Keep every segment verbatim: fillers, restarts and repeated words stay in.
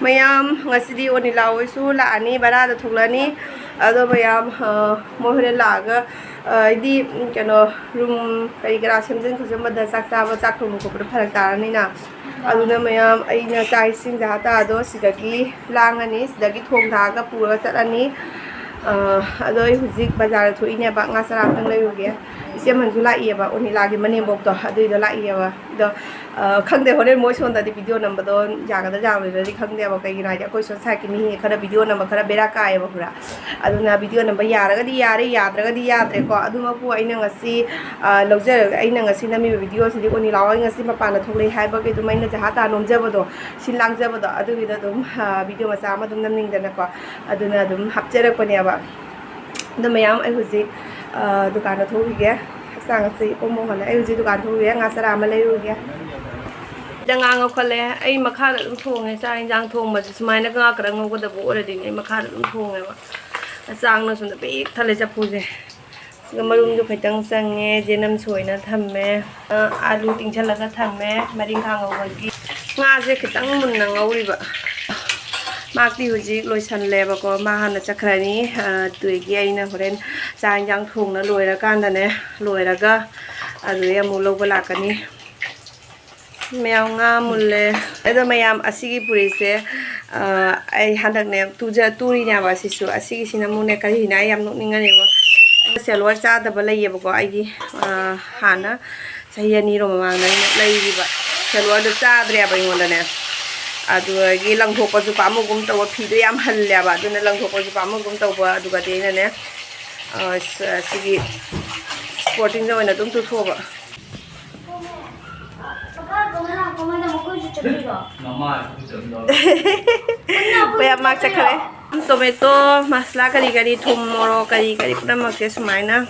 ꯃꯌꯥꯝ, ꯉꯁꯤꯗꯤ ꯑꯣꯅꯤꯂꯥ ꯍꯣꯏꯁꯨ ꯂꯥꯛꯑꯅꯤ, ꯚꯔꯥꯗ ꯊꯣꯛꯂꯛꯑꯅꯤ꯫ ꯑꯗꯣ ꯃꯌꯥꯝ, ꯑ, ꯃꯣꯏ ꯍꯣꯔꯦꯟ ꯂꯥꯛꯑꯒ, ꯑ, ꯍꯥꯏꯗꯤ, ꯎꯝ, ꯀꯩꯅꯣ, ꯔꯨꯝ ꯀꯔꯤ ꯀꯔꯥ ꯁꯦꯝꯖꯤꯟ ꯈꯣꯠꯆꯤꯟꯕꯗ ꯆꯥꯛ ꯆꯥꯕ, ꯆꯥꯛ ꯊꯣꯡꯕ ꯈꯣꯠꯄꯗ ꯐꯔꯛ ꯇꯥꯔꯅꯤꯅ꯫ ꯑꯗꯨꯅ ꯃꯌꯥꯝ, ꯑꯩꯅ ꯆꯥꯛ ꯏꯁꯤꯡ ꯆꯥ ꯇꯥꯗꯣ ꯁꯤꯗꯒꯤ ꯂꯥꯡꯉꯅꯤ, ꯁꯤꯗꯒꯤ ꯊꯣꯡ ꯊꯥꯛꯑꯒ ꯄꯨꯔꯒ ꯆꯠꯂꯅꯤ꯫ ꯑ, ꯑꯗꯣ ꯑꯩ ꯍꯧꯖꯤꯛ ꯕꯖꯥꯔꯗ ꯊꯣꯛꯏꯅꯦꯕ, ꯉꯥ ꯆꯔꯥ ꯑꯝꯇꯪ ꯂꯩꯔꯨꯒꯦ꯫ ꯏꯆꯦ ꯑꯃꯟꯁꯨ ꯂꯥꯛꯏꯌꯦꯕ, ꯑꯣꯅꯤꯂꯥꯒꯤ ꯃꯅꯦꯝꯕꯣꯛꯇꯣ, ꯑꯗꯨꯏꯗꯣ ꯂꯥꯛꯏꯌꯦꯕ꯫ ꯑꯗꯣ, ꯑ, ꯈꯪꯗꯦ, ꯍꯣꯔꯦꯟ ꯃꯣꯏ ꯁꯣꯝꯗꯗꯤ ꯚꯤꯗꯤꯑꯣ ꯅꯝꯕꯗꯣ ꯌꯥꯒꯗ꯭ꯔꯥ ꯌꯥꯔꯣꯏꯗ꯭ꯔꯗꯤ ꯈꯪꯗꯦꯕ꯫ ꯀꯩꯒꯤꯅꯣ ꯍꯥꯏꯗꯤ, ꯑꯩꯈꯣꯏ ꯁꯣꯝ ꯁꯥꯏꯠꯀꯤ ꯃꯤꯁꯤꯡꯁꯦ ꯈꯔ ꯚꯤꯗꯤꯑꯣ ꯅꯝꯕ ꯈꯔ ꯕꯦꯔꯥ ꯀꯥꯏꯌꯦꯕ ꯄꯨꯔꯥ꯫ ꯑꯗꯨꯅ ꯚꯤꯗꯤꯑꯣ ꯅꯝꯕ ꯌꯥꯔꯒꯗꯤ ꯌꯥꯔꯦ, ꯌꯥꯗ꯭ꯔꯒꯗꯤ ꯌꯥꯗ꯭ꯔꯦꯀꯣ꯫ ꯑꯗꯨꯃꯛꯄꯨ ꯑꯩꯅ ꯉꯁꯤ, ꯑ, ꯂꯧꯖꯔꯒ, ꯑꯩꯅ ꯉꯁꯤ ꯅꯝꯃꯤꯕ ꯚꯤꯗꯤꯑꯣꯁꯤꯗꯤ ꯑꯣꯅꯤꯂꯥ ꯍꯣꯏ ꯉꯁꯤ ꯃꯄꯥꯟꯗ ꯊꯣꯛꯂꯛꯑꯦ ꯍꯥꯏꯕꯒꯤ ꯑꯗꯨꯝ ꯑꯩꯅ ꯖꯍꯥ ꯇꯥ ꯅꯣꯝꯖꯕꯗꯣ, ꯁꯤꯟ ꯂꯥꯡꯖꯕꯗꯣ, ꯑꯗꯨꯒꯤꯗ ꯑꯗꯨꯝ, ꯑ, ꯚꯤꯗꯤꯑꯣ ꯃꯆꯥ ꯑꯃ ꯑꯗꯨꯝ ꯅꯝꯅꯤꯡꯗꯅꯀꯣ, ꯑꯗꯨꯅ ꯑꯗꯨꯝ ꯍꯥꯞꯆꯔꯛꯄꯅꯦꯕ꯫ ꯑꯗꯣ ꯃꯌꯥꯝ, ꯑꯩ ꯍꯧꯖꯤꯛ, ꯑ, ꯗꯨꯀꯥꯟꯗ ꯊꯣꯛꯈꯤꯒꯦ꯫ ꯍꯛꯆꯥꯡ ꯑꯁꯤ ꯏꯄꯣꯝ ꯄꯣꯝꯍꯜꯂꯦ꯫ ꯑꯩ ꯍꯧꯖꯤꯛ ꯗꯨꯀꯥꯟ ꯊꯣꯛꯈꯤꯒꯦ, ꯉꯥ ꯆꯔꯥ ꯑꯃ ꯂꯩꯔꯨꯒꯦ꯫ ꯁꯤꯗ ꯉꯥ ꯉꯧꯈꯠꯂꯦ꯫ ꯑꯩ ꯃꯈꯥꯗ ꯑꯗꯨꯝ ꯊꯣꯡꯉꯦ꯫ ꯆꯥꯛ ꯌꯦꯟꯁꯥꯡ ꯊꯣꯡꯕꯁꯦ ꯁꯨꯃꯥꯏꯅ ꯉꯥ ꯈꯔ ꯉꯧꯒꯗꯕ ꯑꯣꯏꯔꯗꯤꯅꯦ, ꯑꯩ ꯃꯈꯥꯗ ꯑꯗꯨꯝ ꯊꯣꯡꯉꯦꯕ꯫ ꯆꯥꯛꯅ ꯁꯣꯝꯗ ꯄꯤꯛ ꯊꯜꯂꯦ ꯆꯐꯨꯁꯦ꯫ ꯁꯤꯒ ꯃꯔꯨꯝꯁꯨ ꯈꯤꯇꯪ ꯆꯪꯉꯦ, ꯖꯦꯅꯝ ꯁꯣꯏꯅ ꯊꯝꯃꯦ꯫ ꯑ, ꯑꯥꯂꯨ ꯇꯤꯡꯁꯜꯂꯒ ꯊꯝꯃꯦ, ꯃꯔꯤꯡꯈꯥ ꯉꯧꯕꯒꯤ꯫ ꯉꯥꯁꯦ ꯈꯤꯇꯪ ꯃꯨꯟꯅ ꯉꯧꯔꯤꯕ꯫ ꯃꯥꯛꯇꯤ ꯍꯧꯖꯤꯛ ꯂꯣꯏꯁꯜꯂꯦꯕꯀꯣ, ꯃꯥ ꯍꯥꯟꯅ ꯆꯠꯈ꯭ꯔꯅꯤ꯫ ꯑ, ꯑꯗꯨꯗꯒꯤ ꯑꯩꯅ ꯍꯣꯔꯦꯟ ꯆꯥꯛ ꯌꯦꯟꯁꯥꯡ ꯊꯣꯡꯅ ꯂꯣꯏꯔꯀꯥꯟꯗꯅꯦ, ꯂꯣꯏꯔꯒ ꯑꯗꯨꯗꯩ ꯑꯃꯨꯛ ꯂꯧꯕ ꯂꯥꯛꯀꯅꯤ꯫ ꯃꯌꯥꯝ, ꯉꯥ ꯃꯨꯜꯂꯦ꯫ ꯑꯗꯣ ꯃꯌꯥꯝ, ꯑꯁꯤꯒꯤ ꯐꯨꯔꯤꯠꯁꯦ, ꯑ, ꯑꯩ ꯍꯟꯗꯛꯅꯦ ꯇꯨꯖ-, ꯇꯨꯔꯤꯅꯦꯕ ꯑꯁꯤꯁꯨ꯫ ꯑꯁꯤꯒꯤꯁꯤꯅ ꯑꯃꯨꯛꯅꯦ, ꯀꯔꯤꯅ ꯑꯩ ꯌꯥꯝ ꯅꯣꯛꯅꯤꯡꯉꯅꯦꯕ꯫ ꯑꯩꯅ ꯁꯦꯜꯋꯥꯔ ꯆꯥꯗꯕ ꯂꯩꯌꯦꯕꯀꯣ, ꯑꯩꯒꯤ, ꯑ, ꯍꯥꯟꯅ ꯆꯍꯤ ꯑꯅꯤꯔꯣꯝ ꯃꯃꯥꯡꯗ ꯑꯩꯅ ꯂꯩꯔꯤꯕ ꯁꯦꯜꯋꯥꯔꯗꯣ ꯆꯥꯗ꯭ꯔꯦꯕ ꯑꯩꯉꯣꯟꯗꯅꯦ꯫ ꯑꯗꯨꯗꯒꯤ ꯂꯪꯊꯣꯛꯄꯁꯨ ꯄꯥꯝꯃꯨꯒꯨꯝ ꯇꯧꯕ, ꯐꯤꯗꯣ ꯌꯥꯝ ꯍꯜꯂꯦꯕ, ꯑꯗꯨꯅ ꯂꯪꯊꯣꯛꯄꯁꯨ ꯄꯥꯝꯃꯨꯒꯨꯝ ꯇꯧꯕ꯫ ꯑꯗꯨꯒꯗꯤ ꯑꯩꯅꯅꯦ, ꯑ, ꯁ-, ꯁꯤꯒꯤ ꯁ꯭ꯄꯣꯔꯇꯤꯡꯗ ꯑꯣꯏꯅ ꯑꯗꯨꯝ ꯇꯨꯊꯣꯛꯑꯕ꯫ ꯃꯌꯥꯝ ꯃꯥꯛ ꯆꯠꯈ꯭ꯔꯦ꯫ ꯇꯣꯃꯦꯇꯣ, ꯃꯁꯂꯥ ꯀꯔꯤ ꯀꯔꯤ, ꯊꯨꯝ, ꯃꯣꯔꯣꯛ ꯀꯔꯤ ꯀꯔꯤ ꯄꯨꯝꯅꯃꯛꯁꯦ ꯁꯨꯃꯥꯏꯅ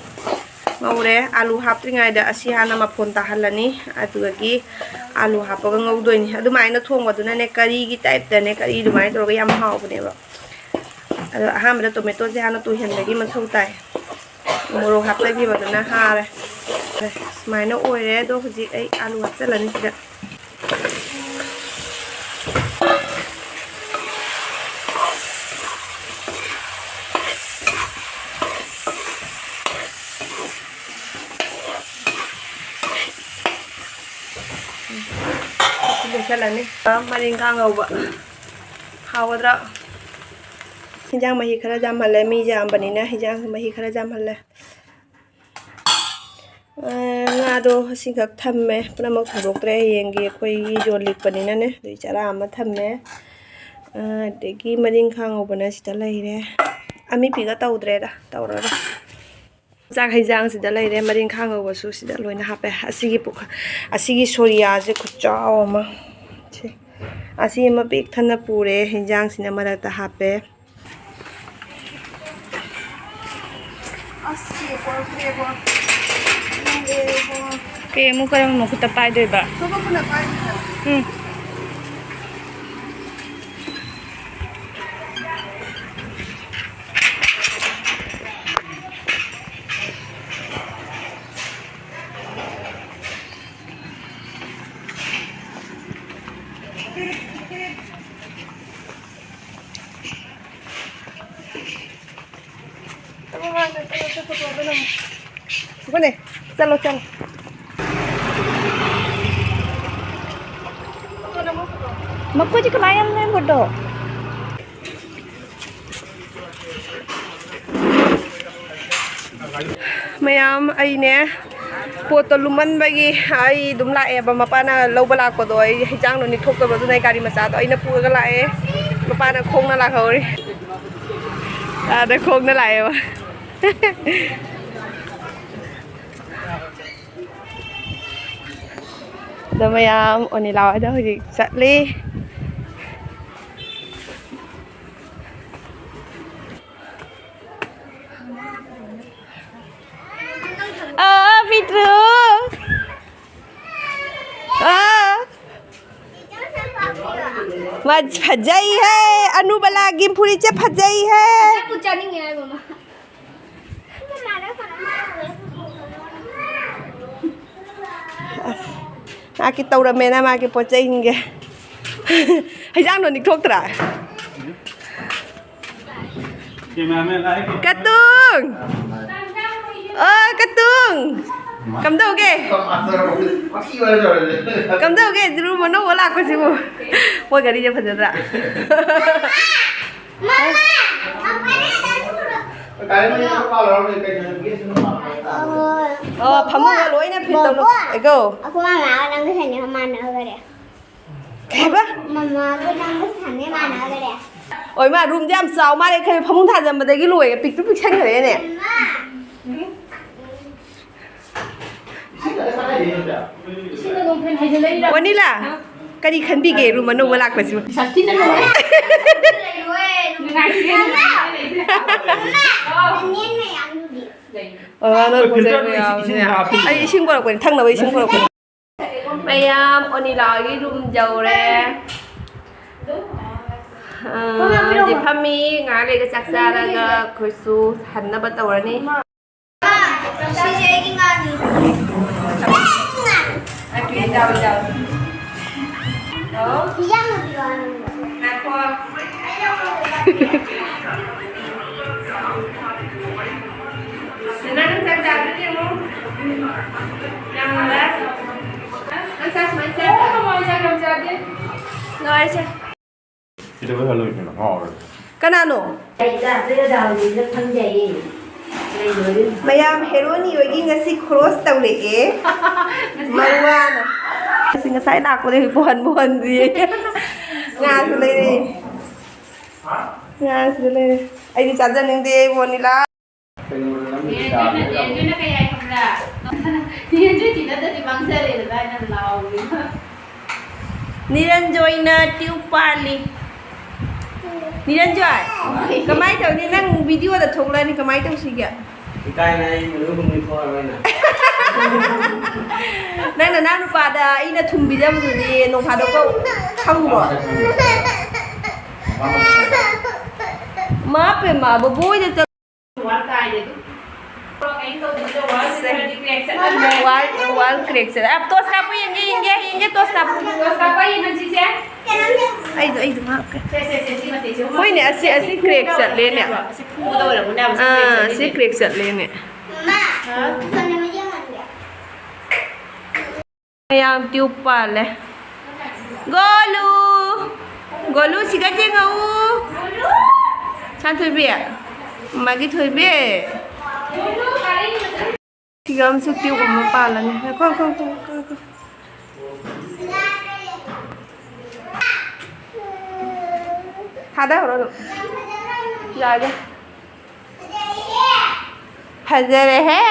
ꯉꯧꯔꯦ꯫ ꯑꯥꯂꯨ ꯍꯥꯞꯇ꯭ꯔꯤꯉꯩꯗ ꯑꯁꯤ ꯍꯥꯟꯅ ꯃꯐꯣꯟ ꯇꯥꯍꯜꯂꯅꯤ, ꯑꯗꯨꯗꯒꯤ ꯑꯥꯂꯨ ꯍꯥꯞꯄꯒ ꯉꯧꯗꯣꯏꯅꯤ꯫ ꯑꯗꯨꯃꯥꯏꯅ ꯊꯣꯡꯕꯗꯨꯅꯅꯦ, ꯀꯔꯤꯒꯤ ꯇꯥꯏꯞꯇꯅꯦ, ꯀꯔꯤ ꯑꯗꯨꯃꯥꯏꯅ ꯇꯧꯔꯒ ꯌꯥꯝ ꯍꯥꯎꯕꯅꯦꯕ꯫ ꯑꯗꯣ ꯑꯍꯥꯟꯕꯗ ꯇꯣꯃꯦꯇꯣꯁꯦ ꯍꯥꯟꯅ ꯇꯣꯏꯍꯟꯕꯒꯤ ꯃꯊꯧ ꯇꯥꯏ꯫ ꯃꯣꯔꯣꯛ ꯍꯥꯞꯆꯈꯤꯕꯗꯨꯅ ꯍꯥꯔꯦ꯫ ꯁꯨꯃꯥꯏꯅ ꯑꯣꯏꯔꯦ꯫ ꯑꯗꯣ ꯍꯧꯖꯤꯛ ꯑꯩ ꯑꯥꯂꯨ ꯍꯥꯞꯆꯤꯜꯂꯅꯤ ꯁꯤꯗ꯫ ꯆꯠꯂꯅꯤ꯫ ꯃꯔꯤꯡꯈꯥ ꯉꯧꯕ꯫ ꯍꯥꯎꯒꯗ꯭ꯔꯥ? ꯍꯤꯟꯖꯥꯡ ꯃꯍꯤ ꯈꯔ ꯌꯥꯝꯍꯜꯂꯦ, ꯃꯤ ꯌꯥꯝꯕꯅꯤꯅ ꯍꯤꯟꯖꯥꯡ ꯃꯍꯤ ꯈꯔ ꯌꯥꯝꯍꯜꯂꯦ꯫ ꯑ, ꯉꯥꯗꯣ ꯑꯁꯤꯈꯛ ꯊꯝꯃꯦ, ꯄꯨꯝꯅꯃꯛ ꯊꯣꯡꯗꯣꯛꯇ꯭ꯔꯦ꯫ ꯍꯌꯦꯡꯒꯤ ꯑꯩꯈꯣꯏꯒꯤ ꯌꯣꯜꯂꯤꯛꯄꯅꯤꯅꯅꯦ, ꯑꯗꯨꯒꯤ ꯆꯔꯥ ꯑꯃ ꯊꯝꯃꯦ꯫ ꯑ, ꯑꯗꯒꯤ ꯃꯔꯤꯡꯈꯥ ꯉꯧꯕꯅ ꯁꯤꯗ ꯂꯩꯔꯦ꯫ ꯑꯃꯤꯠꯄꯤꯒ ꯇꯧꯗ꯭ꯔꯦꯗ, ꯇꯧꯔꯔꯣꯏ꯫ ꯆꯥꯛ ꯍꯩꯖꯥꯡꯁꯤꯗ ꯂꯩꯔꯦ, ꯃꯔꯤꯡꯈꯥ ꯉꯧꯕꯁꯨ ꯁꯤꯗ ꯂꯣꯏꯅ ꯍꯥꯞꯄꯦ꯫ ꯑꯁꯤꯒꯤ ꯄꯨꯈ-, ꯑꯁꯤꯒꯤ ꯁꯣꯔꯤꯌꯥꯁꯦ ꯈꯨꯆꯥꯎ ꯑꯃ꯫ ꯁꯤ, ꯑꯁꯤ ꯑꯃ ꯄꯤꯛ ꯊꯟꯅ ꯄꯨꯔꯦ, ꯍꯤꯟꯖꯥꯡꯁꯤꯅ ꯃꯔꯛꯇ ꯍꯥꯞꯄꯦ꯫ ꯑꯁ, ꯁꯤ ꯄꯣꯔꯛꯇ꯭ꯔꯦꯕꯣ꯫ ꯅꯪꯗꯦꯕꯣ꯫ ꯀꯩ ꯑꯃꯨꯛ ꯀꯔꯝꯕ ꯃꯈꯨꯠꯇ ꯄꯥꯏꯗꯣꯏꯕ? ꯁꯣꯝ ꯃꯈꯨꯠꯅ ꯄꯥꯏꯗꯣꯏꯕ꯫ ꯎꯝ꯫ ꯆꯠꯂꯣ, ꯆꯠꯂꯣ꯫ ꯃꯈꯣꯏꯁꯦ ꯀꯃꯥꯏꯅ ꯌꯥꯝꯅ ꯐꯣꯇꯣ? ꯃꯌꯥꯝ, ꯑꯩꯅꯦ, ꯄꯣꯠꯇꯣ ꯂꯨꯝꯃꯟꯕꯒꯤ ꯑꯩ ꯑꯗꯨꯝ ꯂꯥꯛꯑꯦꯕ꯫ ꯃꯄꯥꯅ ꯂꯧꯕ ꯂꯥꯛꯄꯗꯣ, ꯑꯩ ꯍꯤꯟꯖꯥꯡꯗꯣ ꯅꯤꯛꯊꯣꯛꯇꯕ, ꯑꯗꯨꯅ ꯑꯩ ꯒꯥꯔꯤ ꯃꯆꯥꯗꯣ ꯑꯩꯅ ꯄꯨꯔꯒ ꯂꯥꯛꯑꯦ꯫ ꯃꯄꯥꯅ ꯈꯣꯡꯅ ꯂꯥꯛꯍꯧꯔꯤ꯫ ꯑꯥꯗ ꯈꯣꯡꯅ ꯂꯥꯛꯑꯦꯕ꯫ ꯑꯗꯣ ꯃꯌꯥꯝ ꯑꯣꯅꯤꯂꯥ ꯍꯣꯏꯗ ꯍꯧꯖꯤꯛ ꯆꯠꯂꯤ꯫ ꯑꯥ, ꯄꯤꯇ꯭ꯔꯨ꯫ ꯑꯥ꯫ ꯃꯥ ꯐꯖꯩꯍꯦ꯫ ꯑꯅꯨꯕꯂꯥꯒꯤ ꯐꯨꯔꯤꯠꯁꯦ ꯐꯖꯩꯍꯦ꯫ ꯑꯆꯥꯄꯣꯠ ꯆꯥꯅꯤꯡꯉꯦ ꯍꯥꯏꯕ ꯑꯃ꯫ ꯑꯁ, ꯃꯥꯒꯤ ꯇꯧꯔꯝꯃꯦꯅ ꯃꯥꯒꯤ ꯄꯣꯠ ꯆꯩꯁꯤꯡꯁꯦ꯫ ꯍꯩꯖꯥꯡꯗꯣ ꯅꯤꯛꯊꯣꯛꯇ꯭ꯔꯥ? ꯀꯦꯃꯦꯔꯥꯃꯦꯟ ꯂꯥꯛꯑꯦ꯫ ꯀꯇꯨꯡ! ꯑꯣ, ꯀꯇꯨꯡ! ꯀꯝꯗꯧꯒꯦ? ꯀꯝꯗꯧꯒꯦ? ꯔꯨꯝ ꯑꯅꯧꯕ ꯂꯥꯛꯄꯁꯤꯕꯨ? ꯃꯣꯏ ꯒꯥꯔꯤꯁꯦ ꯐꯖꯗ꯭ꯔꯥ? ꯑꯣ, ꯐꯃꯨꯡꯒ ꯂꯣꯏꯅ ꯐꯤꯠ ꯇꯧꯅ-, ꯕꯣꯕꯣ꯫ ꯑꯦꯒꯣ꯫ ꯑꯩꯈꯣꯏ ꯃꯃꯥꯒ ꯅꯪꯒ ꯁꯥꯟꯅꯩ ꯃꯥꯟꯅꯈꯔꯦ꯫ ꯀꯩ ꯍꯥꯏꯕ? ꯃꯃꯥꯒ ꯅꯪꯒ ꯁꯥꯟꯅꯩ ꯃꯥꯟꯅꯈꯔꯦ꯫ ꯑꯣꯏ ꯃꯥ, ꯔꯨꯝꯁꯦ ꯌꯥꯝ ꯆꯥꯎ ꯃꯥꯜꯂꯦ꯫ ꯈꯔ ꯐꯃꯨꯡ ꯊꯥꯖꯟꯕꯗꯒꯤ ꯂꯣꯏꯔꯦ, ꯄꯤꯛꯇ꯭ꯔꯨ ꯄꯤꯛꯁꯟꯈ꯭ꯔꯦꯅꯦ꯫ ꯃꯥ꯫ ꯏꯁꯤꯡꯗ ꯅꯣꯡꯐꯦꯟ ꯍꯩꯖꯤꯜꯂꯛꯏꯔꯥ? ꯋꯥꯅꯤꯂꯥ, ꯀꯔꯤ ꯈꯟꯕꯤꯒꯦ ꯔꯨꯝ ꯑꯅꯧꯕ ꯂꯥꯛꯄꯁꯤꯕꯨ? ꯁꯥꯊꯤꯅ ꯅꯨꯡꯉꯥꯏ꯫ ꯅꯨꯡꯉꯥꯏꯈꯤꯗꯦ, ꯅꯨꯡꯉꯥꯏꯈꯤꯗꯦ꯫ ꯑꯣ, ꯅꯣꯏ ꯄꯣꯠ ꯆꯩ ꯐꯤꯜꯇꯔꯗꯣ ꯃꯌꯥꯝ ꯏꯁꯤꯡ ꯍꯥꯞꯄꯤ꯫ ꯑꯩ ꯏꯁꯤꯡ ꯄꯨꯔꯛꯄꯅꯤ, ꯊꯛꯅꯕ ꯏꯁꯤꯡ ꯄꯨꯔꯛꯄꯅꯤ꯫ ꯃꯌꯥꯝ ꯑꯣꯅꯤꯂꯥꯒꯤ ꯔꯨꯝ ꯌꯧꯔꯦ꯫ ꯑ, ꯍꯧꯖꯤꯛ ꯐꯝꯃꯤ, ꯉꯥꯏꯍꯥꯛ ꯂꯩꯔꯒ ꯆꯥꯛ ꯆꯥꯔꯒ ꯑꯩꯈꯣꯏꯁꯨ ꯍꯟꯅꯕ ꯇꯧꯔꯅꯤ꯫ ꯁꯤꯁꯦ ꯑꯩꯒꯤ ꯉꯥꯅꯨ꯫ ꯉꯥꯏꯈꯣ꯫ ꯅꯪ ꯆꯥꯛ ꯆꯥꯗ꯭ꯔꯗꯤ ꯑꯃꯨꯛ ꯌꯥꯝ ꯅꯨꯡꯉꯥꯏ꯫ ꯅꯪ ꯆꯥꯛ ꯁꯨꯃꯥꯏꯅ ꯆꯥꯗ꯭ꯔꯥ? ꯂꯣꯏꯔꯦꯁꯦ꯫ ꯀꯩꯗꯧꯕꯩ ꯍꯜꯂꯣꯏꯗ꯭ꯔꯤꯅꯣ? ꯉꯥꯎꯔꯦ꯫ ꯀꯅꯥꯅꯣ? ꯃꯌꯥꯝ ꯍꯦꯔꯣꯅꯤ ꯍꯣꯏꯒꯤ ꯉꯁꯤ ꯈꯣꯔꯣꯁ ꯇꯧꯔꯛꯑꯦ꯫ ꯃꯔꯨꯋꯥꯅ꯫ ꯑꯁꯤ ꯉꯁꯥꯏ ꯂꯥꯛꯄꯗꯒꯤ ꯄꯨꯍꯟꯕꯨ ꯍꯟꯗ꯭ꯔꯤꯌꯦ꯫ ꯉꯥꯁꯨ ꯂꯩꯔꯦ꯫ ꯉꯥꯁꯨ ꯂꯩꯔꯦ꯫ ꯑꯩꯗꯤ ꯆꯥꯖꯅꯤꯡꯗꯦ, ꯕꯣꯅꯤꯂꯥ꯫ ꯅꯦ ꯖꯣꯏꯅ, ꯅꯦ ꯖꯣꯏꯅ ꯀꯩ ꯍꯥꯏ ꯈꯪꯕ꯭ꯔꯥ? ꯅꯦ ꯖꯣꯏ ꯇꯤꯟꯅꯗ꯭ꯔꯗꯤ ꯃꯥꯡꯖꯔꯦꯅ ꯑꯗꯨꯃꯥꯏꯅ ꯂꯥꯎꯔꯤ꯫ ꯅꯤꯔꯟꯖꯣꯏꯅ ꯇ꯭ꯌꯨꯕ ꯄꯥꯜꯂꯤ꯫ ꯅꯤꯔꯟꯖꯣꯏ, ꯀꯃꯥꯏ ꯇꯧꯅꯤ? ꯅꯪ ꯚꯤꯗꯤꯑꯣꯗ ꯊꯣꯛꯂꯛꯑꯅꯤ, ꯀꯃꯥꯏ ꯇꯧꯁꯤꯒꯦ? ꯏꯀꯥꯏꯅ ꯑꯩ ꯃꯅꯨꯡ ꯍꯨꯝꯅꯤ ꯊꯣꯛꯑꯔꯣꯏꯅ꯫ ꯅꯪ ꯅꯅꯥꯎ ꯅꯨꯄꯥꯗ ꯑꯩꯅ ꯊꯨꯝ ꯄꯤꯖꯕꯗꯨꯗꯤ ꯅꯣꯡ ꯐꯥꯗꯣꯛ ꯈꯪꯕ꯭ꯔꯣ? ꯃꯥ ꯄꯦꯃ, ꯕꯣꯕꯣꯏꯗ ꯆꯠ- ꯋꯥꯜ ꯀꯥꯏꯔꯦ ꯑꯗꯨ꯫ ꯀꯩꯅꯣ ꯇꯧꯗꯕꯤꯗ ꯋꯥꯜꯁꯦ ꯈꯔꯗꯤ ꯀ꯭ꯔꯦꯛ ꯆꯠꯍꯟꯕ꯫ ꯋꯥꯜ, ꯋꯥꯜ ꯀ꯭ꯔꯦꯛ ꯆꯠꯂꯦ꯫ ꯑ, ꯇꯣꯁ ꯀꯥꯞꯄꯨ ꯌꯦꯡꯒꯦ, ꯌꯦꯡꯒꯦ, ꯌꯦꯡꯒꯦ, ꯇꯣꯁ ꯀꯥꯞꯄꯨ꯫ ꯇꯣꯁ ꯀꯥꯞꯄ ꯌꯦꯡꯍꯟꯁꯤꯁꯦ꯫ ꯑꯩꯗꯣ, ꯑꯩꯗꯣ ꯍꯥꯞꯀꯦ꯫ ꯁꯦ, ꯁꯦ, ꯁꯦ, ꯁꯤ ꯃꯇꯦꯛꯁꯦ꯫ ꯍꯣꯏꯅꯦ, ꯑꯁꯤ, ꯑꯁꯤ ꯀ꯭ꯔꯦꯛ ꯆꯠꯂꯦꯅꯦ꯫ ꯑꯁꯤ ꯐꯨꯒꯗꯧꯔꯕꯅꯦ, ꯑꯁꯤ ꯀ꯭ꯔꯦꯛ ꯑꯥ, ꯆꯠꯂꯤꯁꯦ꯫ ꯁꯤ ꯀ꯭ꯔꯦꯛ ꯆꯠꯂꯦꯅꯦ꯫ ꯃꯥ, ꯍꯥ? ꯐꯣꯟ ꯑꯃ ꯌꯦꯡꯍꯟꯒꯦ꯫ ꯃꯌꯥꯝ ꯇ꯭ꯌꯨꯕ ꯄꯥꯜꯂꯦ꯫ ꯒꯣꯂꯨ! ꯒꯣꯂꯨ ꯁꯤꯒ ꯌꯦꯡꯉꯛꯎ꯫ ꯁꯥꯟꯊꯣꯏꯕꯤ꯫ ꯃꯥꯒꯤ ꯊꯣꯏꯕꯤ꯫ ꯁꯤꯒ ꯑꯃꯁꯨ ꯇ꯭ꯌꯨꯕ ꯑꯃ ꯄꯥꯜꯂꯅꯤ꯫ ꯉꯥꯏꯈꯣ, ꯉꯥꯏꯈꯣ, ꯉꯥꯏꯈꯣ, ꯉꯥꯏꯈꯣ꯫ ꯊꯥꯗꯈ꯭ꯔꯣ ꯑꯗꯨꯝ꯫ ꯌꯥꯔꯦ꯫ ꯐꯖꯔꯦꯍꯦ꯫